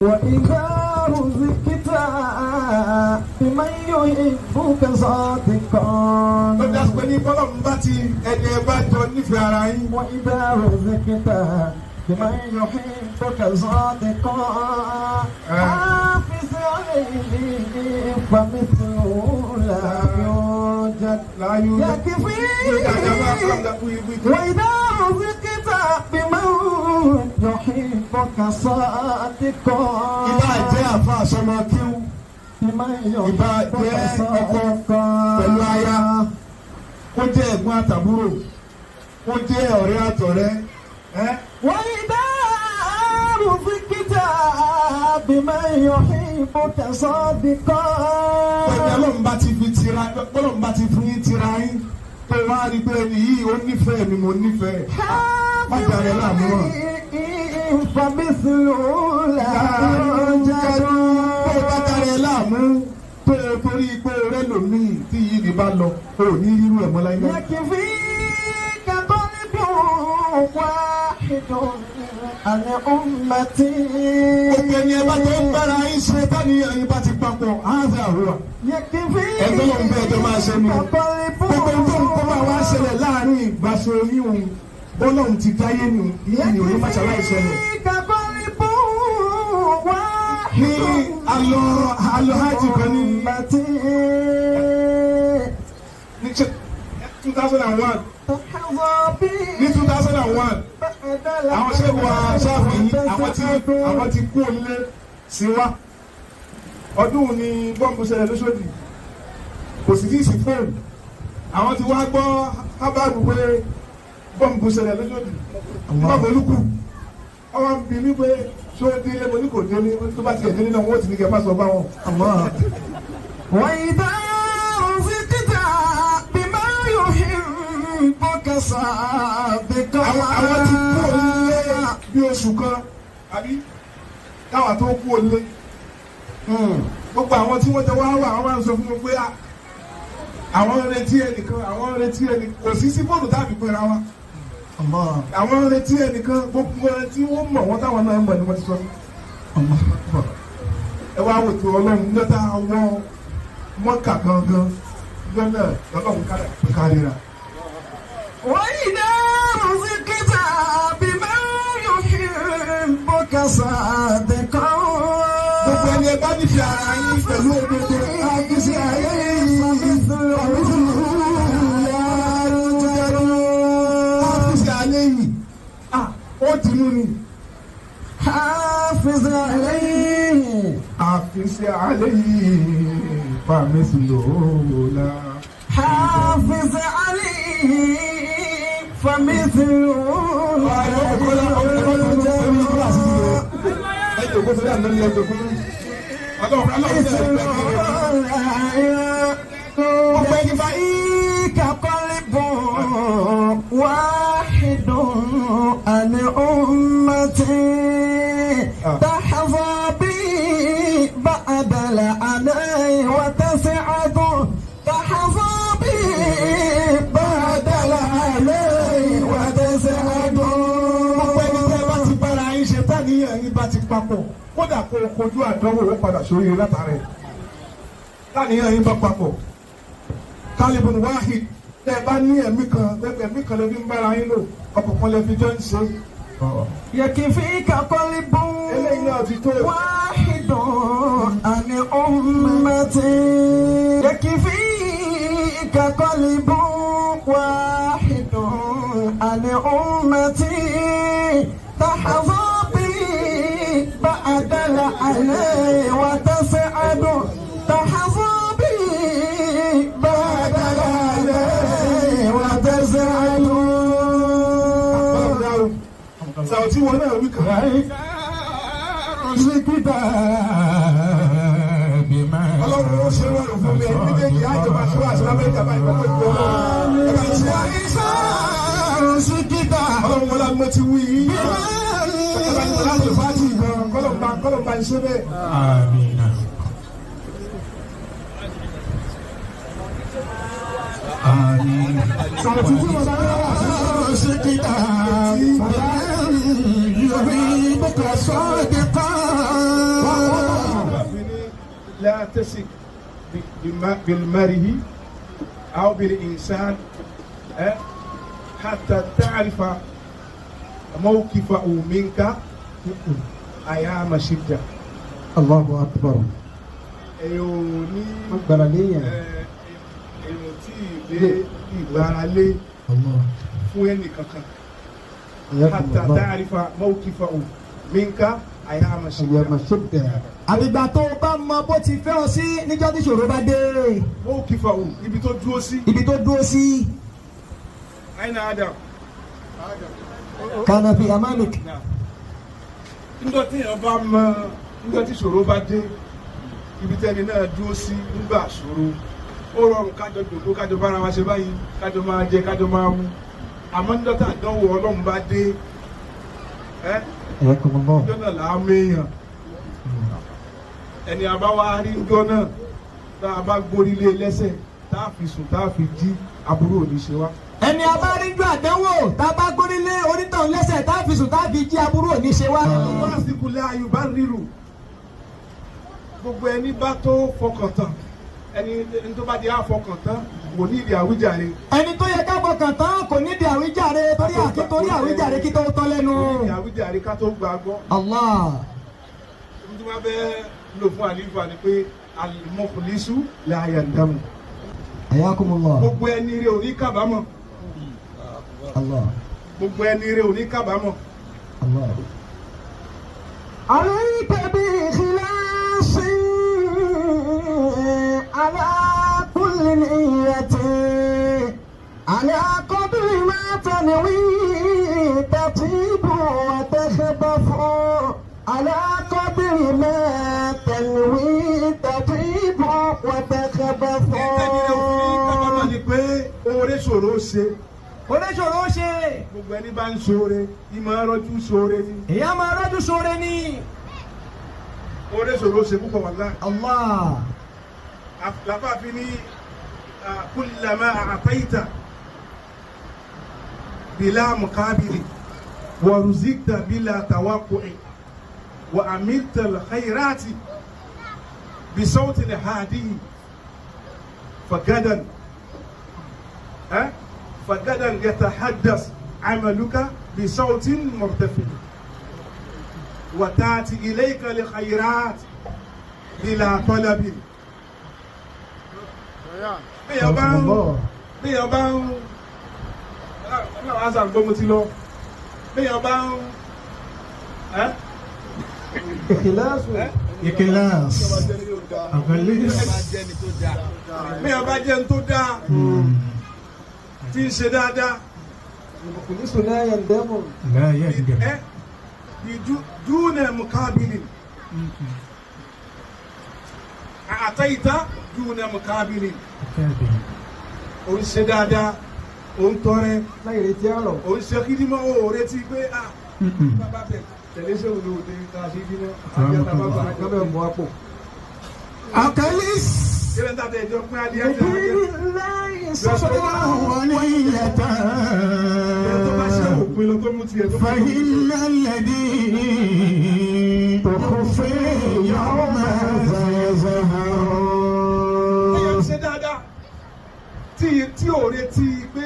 وإذا رزقت بمن يحبك صادقا. Tó dá sí pé ní bọ́lọ́run bá ti ẹni ẹ bá jọ nífẹ̀ẹ́ ara yín. وإذا رزقت بمن يحبك صادقا، حافظ عليه فمثله لا يوجد. Láyé. يكفي. وإذا رزقت بمن يحبك صادقا. Ìbá jẹ́ àfa àsọmọ kíw. بمن Ìbá يحبك jẹ́ ọkọ صادقا. Pẹ̀lú aya. Kó jẹ́ ẹ̀gbọ́n àtàbúrò. Kó jẹ́ ọ̀rẹ́ àtọ̀rẹ́. Ẹ́. وإذا رزقت بمن يحبك صادقا. Pẹ̀lú Ọlọ́run bá ti fi tira, Ọlọ́run bá ti fún yín tira yín. Tó wá rí pé ẹni yìí ó nífẹ̀ẹ́ mi, mo nífẹ̀ẹ́. Má dàrẹ́ láàmú wọn. فمثله لا يوجد. Tó o bá dàrẹ́ láàmú tó o torí pé o rẹ́ lòmíì tí yìí ní bá lọ, o ò ní rírú ẹ̀ mọ́ láyé. يكفيك قلب واحد عن أمتي. Gbogbo ẹni ẹ bá tó ń bára yín ṣe táníyàn yín bá ti papọ̀, á fẹ́ àrùwà. يكفيك Ẹgbẹ́ lòun bẹ́ẹ̀ tó máa ṣe nù. قلب Gbogbo ohun tó ń kó máa wá ṣẹlẹ̀ láàrin ìgbàṣọ yín òun, Ọlọ́run ti dáyé nù, ìyẹn ni òun má ṣàlàyé ṣẹlẹ̀. يكفيك قلب واحد Ní alọ alọ hajj kan ní أمتي. ní 2001 تحظى بي ní 2001 àwọn ṣẹ́gun wa ṣáàfù yìí àwọn tí kú onílé sí wa. Ọdún ni bọ́ǹbù ṣẹlẹ̀ lóṣòdì, kò sì tíì sí fóònù. Àwọn tí wàá gbọ́ hábàrù pé bọ́ǹbù ṣẹlẹ̀ lóṣòdì, bọ́ǹbù olúkù ọwọ́ ń bi mí pé ṣé ó délé? Mo ní kò délé. Tó bá tiẹ̀ délé náà, wọ́n ti ní kẹ́ má sọ báwọn. وإذا رزقت بما يحبك صادقا. Àwọn ti kú onílé bí oṣù kan àbí káwa tó kú onílé. Gbogbo àwọn tí wọ́n jọ wá wà, àwọn máa ń sọ fún mi pé ah, àwọn ń retí ẹnìkan, àwọn ń retí ẹnìkan. Kò sí sí fóònù táàbì pera wa. Àwọn ń retí ẹnìkan. Gbogbo ẹni tí wọ́n mọ̀ wọ́n táwọn náà mọ̀ ni wọ́n ti sọ. Ẹ wá wò tó Ọlọ́run lọ́tà wọ Mọ́kà gangan lọ́nà lọ́lọ́run kárìíra. وإذا رزقت بما يحبك صادقا. Gbogbo ẹni ẹ bá nífẹ̀ẹ́ ara yín pẹ̀lú òdodo, àfíìsì ayé yìí, àfíìsì ayé yìí, ah, ó dìímú ni. حافظ عليه. Àfíìsì ayé yìí فمثله لا. حافظ عليه فمثله لا يوجد. Ẹ jòkó sórí àná ni ẹ jòkó lórí. Ọlọ́run Ọlọ́run ní ẹgbẹ́ Gbogbo ẹni bá يكفيك قلب واحد عن أمتي تحظى بي بعد العناء وتسعد، تحظى بي بعد العناء وتسعد. Gbogbo ẹni tẹ́ bá ti bára yín ṣe táníyàn yín bá ti papọ̀, kódà kó o kojú àdánwò, ó padà sórí látara ẹ̀. Táníyàn yín bá papọ̀, قلب واحد, tẹ́ ẹ bá ní ẹ̀mí kan, ẹ̀mí kan lè fi ń bára yín lò, ọkọ̀ kan lè fi jọ ń ṣe. يكفيك قلب Eléyìí náà ti tó. واحد عن أمتي، يكفيك قلب واحد عن أمتي تحظى بي بعد العناء وتسعد، تحظى بي بعد العناء وتسعد. Sàwọ́tí wọn náà wí kan. رزقت بما Ọlọ́run ó ṣe rọrùn fún mi, ẹni méjèèjì àjọ máa ṣe wá àṣẹ lamẹ́ríkà báyìí pẹ̀lú ìgbẹ́ Ọlọ́run. Ẹ bá ń ṣe. وإذا رزقت Ọlọ́run wọlé àmọ́ ti wí yìí. Ẹ bá ń tọ́lá tó fàájì gan, kọ́lọ̀ bá ń ṣe bẹ́ẹ̀. آمين آمين. Sàwọ́tí tí wọ́n bá wà. رزقت بمن يحبك صادقا. تثق بالمرء أو بالإنسان حتى تعرف موقفه منك أيام الشدة. Allahu akbar. Èyàn ò ní Gbàrà léèyàn. Èyàn ò tí ì lé ìgbáralé Allah. fún ẹnì kankan حتى تعرف موقفه منك أيام الشدة. أيام الشدة. Àbígbà tó o bá mọ bó ti fẹ́ ọ sí níjọ́ tí ìṣòro bá dé. موقفه, ibi tó dúró sí. Ibi tó dúró sí. أين آدم؟ كان في أمامك. Nígbà tí èèyàn bá mọ nígbà tí ìṣòro bá dé, ibi tẹ́ni náà dúró sí nígbà ṣòro, ó rọrùn kájọ jòkó, kájọ bára wa ṣe báyìí, kájọ máa jẹ, kájọ máa mu. Àmọ́ nígbà tí àdánwò Ọlọ́run bá dé ẹ́, حياكم الله. níjọ́ náà là á méèyàn. Ẹni a bá wá rí níjọ́ náà, tá a bá gbórí lé lẹ́sẹ̀, tá a fi sùn, tá a fi jí, aburú ò ní ṣe wá. Ẹni a bá rí ju àdánwò, tá a bá gbórí lé onítàn lẹ́sẹ̀, tá a fi sùn, tá a fi jí, aburú ò ní ṣe wá. Wásìkò láàyò bá ríru, gbogbo ẹni bá tó fọkàn tán, ẹni tó bá di àfọkàn tán kò ní ìdí àwíjàre. Ẹni tó yẹ ká fọkàn tán kò nídìí àwíjàre, torí àkí torí àwíjàre kí tó tọ́ lẹ́nu. Kò ní ìdí àwíjàre ká tó gbà gbọ́. Allah. Ohun tí wọ́n fẹ́ lò fún àlífà ni pé المخلص لا يندم. حياكم الله. Gbogbo ẹni rẹ ò ní kábàámọ̀. Allah. Gbogbo ẹni rẹ ò ní kábàámọ̀. Allah. عليك بإخلاص على كل نية، على قدر ما تنوي تطيب وتخبف، على قدر ما تنوي تطيب وتخبف. Ẹni rẹ ò ní kábàámọ̀ ni pé oore ṣòro ṣe. Oníṣòro ṣe. Gbogbo ẹni bá ń ṣoore, ìmọ̀ ẹrọ́jú ṣoore ni. Èyí máa rọ́jú ṣoore ni. Oore ṣòro ṣe púpọ̀ wà láà. Allah. Làfààfin ní كلما أعطيت بلا مقابل ورزقت بلا توقع وعملت الخيرات بصوت هادي فغدا ها فغدا يتحدث عملك بصوت مرتفع وتأتي إليك الخيرات بلا طلب. Béèyàn bá ń ọlọ́run á sàgbọ́ mo ti lọ, béèyàn bá ń ẹ́ إخلاص. إخلاص. أغلس. Béèyàn bá jẹ́ ń tó dáa, tí ń ṣe dáadáa, المخلص لا يندم. لا يندم. Ẹ́ دون مقابل، أعطيت دون مقابل. كاذب. Ò ń ṣe dáadáa, ò ń tọrẹ, láì retí àrọ̀. ò ń ṣe kídímọ́, ò retí pé ah, bàbá tẹ tẹ̀lé sẹ́wọ̀n lóde ká ṣe kídímọ́ àbí àtàbàbà. Kábẹ́ mú àpò. أقلس. Kílẹ̀ ń tà tẹ̀ ẹjọ́ pín adìẹ tẹ̀ adìẹ. بدين الله صدرا ونية. Tó bá ṣe òpin lọ tó mú tiẹ̀ tó bá فإن الذي تخفي يوما سيظهر. Ẹyẹ ṣe dáadáa tí ò retí pé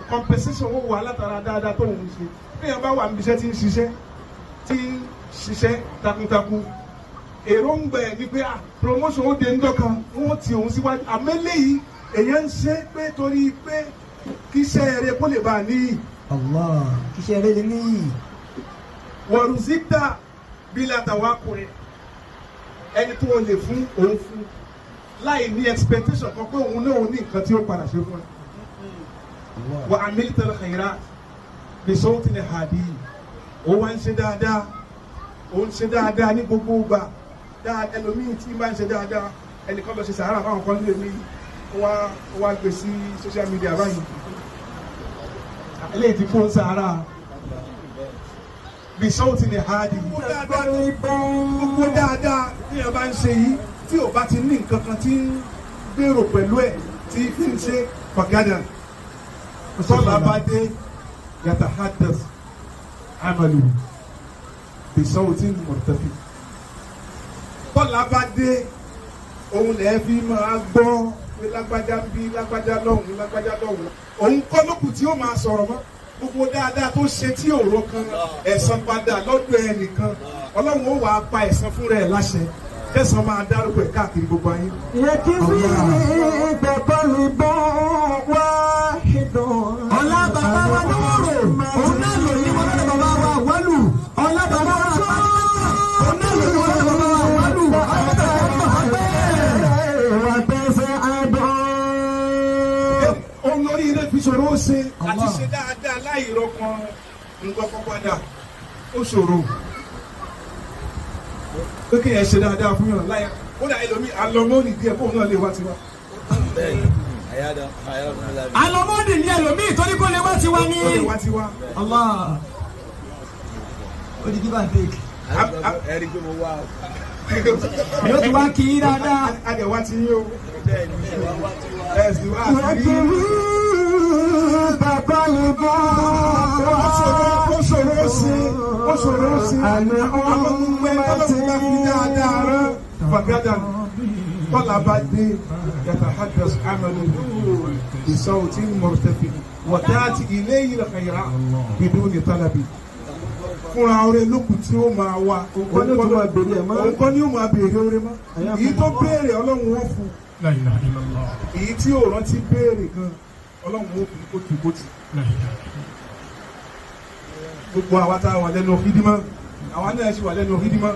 compensation ó wà látara dáadáa tó ń ṣe. Bẹ́ẹ̀ bá wà níbi iṣẹ́ tí ń ṣiṣẹ́ takuntakun, èròǹgbà ẹ̀ ni pé ah, promotion ó dé ńjọ́ kan, wọ́n ti òun síwájú. Àmọ́ eléyìí, èèyàn ń ṣe pé torí pé kí iṣẹ́ rẹ̀ kó lè bá a níyì. Allah, kíṣẹ́ rẹ̀ lè níyì. ورزقت بلا توقع, ẹni tó o lè fún òun fún láì ní expectation kan pé òun náà ò ní nǹkan tí ó padà ṣe fún ẹ. وعملت الخيرات بصوت هادي, ó wá ń ṣe dáadáa, ó ń ṣe dáadáa ní gbogbo ìgbà dáa. Ẹlòmíì tí máa ń ṣe dáadáa, ẹnìkan lọ ṣe sàárà fáwọn kan lè mí, ó wá gbé sí social media báyìí, eléyìí ti fún sàárà بصوت هادي. Gbogbo dáadáa tí ẹ bá ń ṣe yìí, tí ò bá ti ní nǹkan kan tí ń gbèrò pẹ̀lú ẹ̀ tí fi ń ṣe, فغدا tọ́lá bá dé يتحدث عمله بصوت مرتفع. Tọ́lá bá dé. Òun lẹ́ẹ̀ fi máa gbọ́ pé lágbájá ń bí lágbájá lọ́hùn lágbájá lọ́hùn. Òun kọ́ lókù tí ó máa sọ̀rọ̀ mọ́. Gbogbo dáadáa tó ṣe tí òró kan ẹ̀san padà lọ́dọ̀ ẹnìkan. Ọlọ́run ó wàá pa ẹ̀san fúnra ẹ̀ láṣẹ. Kẹsàn-án máa dárúkọ ẹ̀ káàkiri gbogbo ayé. يكفيك قلب واحد Ọlá bàbá wa níwòrò, òun náà lò ní wọn lọ́dọ̀ bàbá wa wálù. Ọlá bàbá wa pàdánù, òun náà lò ní wọn lọ́dọ̀ bàbá wa wálù. Ọlá bàbá wa bẹ́ẹ̀. وتسعد Òun lórí ilé fi ṣòro ó ṣe àti ṣe dáadáa láì rọkan nǹkan kan padà ó ṣòro. Pé kéèyàn ṣe dáadáa fún yàn láì kódà ẹlòmíì alọmọ́nì díẹ̀ kóun náà lè wá tiwa. Alọ́mọ́dì ni ẹlòmíì torí kó lè wá tiwa ní. Ó lè wá tiwa. Allah. Ó di give and take. Ẹ̀rí pé mo wá o. Yóò tún wá kí í dáadáa. Adẹ̀ wá ti yín o. Ẹ sì wá àti rí. يكفيك قلب Ó ṣòro ó ṣe ó ṣòro ó ṣe. Àwọn gbogbo ẹ̀ tọ́lọ́mù bá fi dáadáa rán fàgádà tọ́lá bá dé yàtàhádàs amalu ìsọ̀tí mọ̀tẹ́fì wọ̀táàtì ilé yìí lọ́kàyàrá bìdú ní tálábì. Fúnra oore lókun tí ó máa wá. Òun kọ́ ni ó tún máa béèrè ẹ̀ mọ́. Òun kọ́ ni ó máa béèrè oore mọ́. Èyí tó béèrè Ọlọ́run ó fún. La ilaha illallah. Èyí tí ò rántí béèrè gan Ọlọ́run ó fún kótìkótì. La ilaha illallah. Gbogbo àwa tá a wà lẹ́nu fídímọ́ àwa náà sì wà lẹ́nu fídímọ́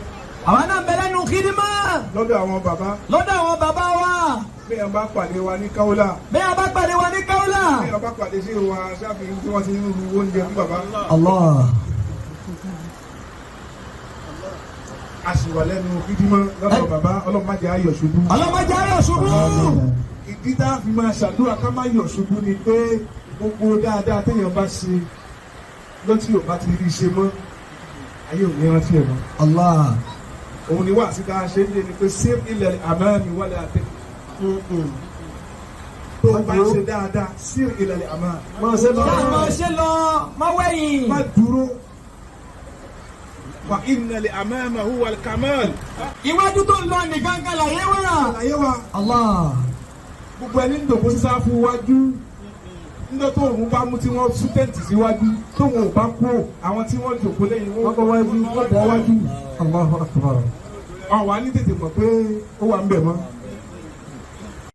Àwa náà ń bẹ lẹ́nu kídímà lọ́dọ̀ àwọn bàbá lọ́dọ̀ àwọn bàbá wa. bí ẹ bá pàdé wa ní Káwọ́là Bí a bá pàdé wa ní Káwọ́là. bí ẹ bá pàdé sí wa sáfì tí wọ́n ti ń ru oúnjẹ fún bàbá Allah. a sì wà lẹ́nu fídímọ́ lọ́dọ̀ bàbá Ọlọ́run má jẹ́ á yọ̀ ṣubú. Ọlọ́mọdé ayọ̀ ṣubú. Ìdí tá a fi máa ṣàdúrà ká má yọ̀ ṣubú ni pé gbogbo dáadáa téèyàn bá ṣe lọ́tí ò bá ti rí ṣe mọ́ ayé ò ní rántí ẹ̀ mọ́. Allah. Òun ni wà sí ká ṣe ń lé ni pé save ilẹ̀ àmàmì wọlé àtẹ. Tó o bá ṣe dáadáa save ilẹ̀ àmàmì. Máa ṣe lọ. Ṣé máa ṣe lọ má wẹ̀yìn. Má dúró. Fa innal amama huwa al-kamal. Iwájú tó ń lọ nìkan kan láyé wà. Àlàyé wa Allah. gbogbo ẹni ń dòkó sísá fún wájú. Nígbà tó òun bá mú tí wọ́n sún tẹ́ǹtì síwájú tóun ò bá kú àwọn tí wọ́n jòkó lẹ́yìn Wọ́n bọ́ wájú. wọ́n bọ́ wájú. Allahu akbar. Ọ̀wá ní tètè mọ̀ pé ó wà ń bẹ̀ mọ́.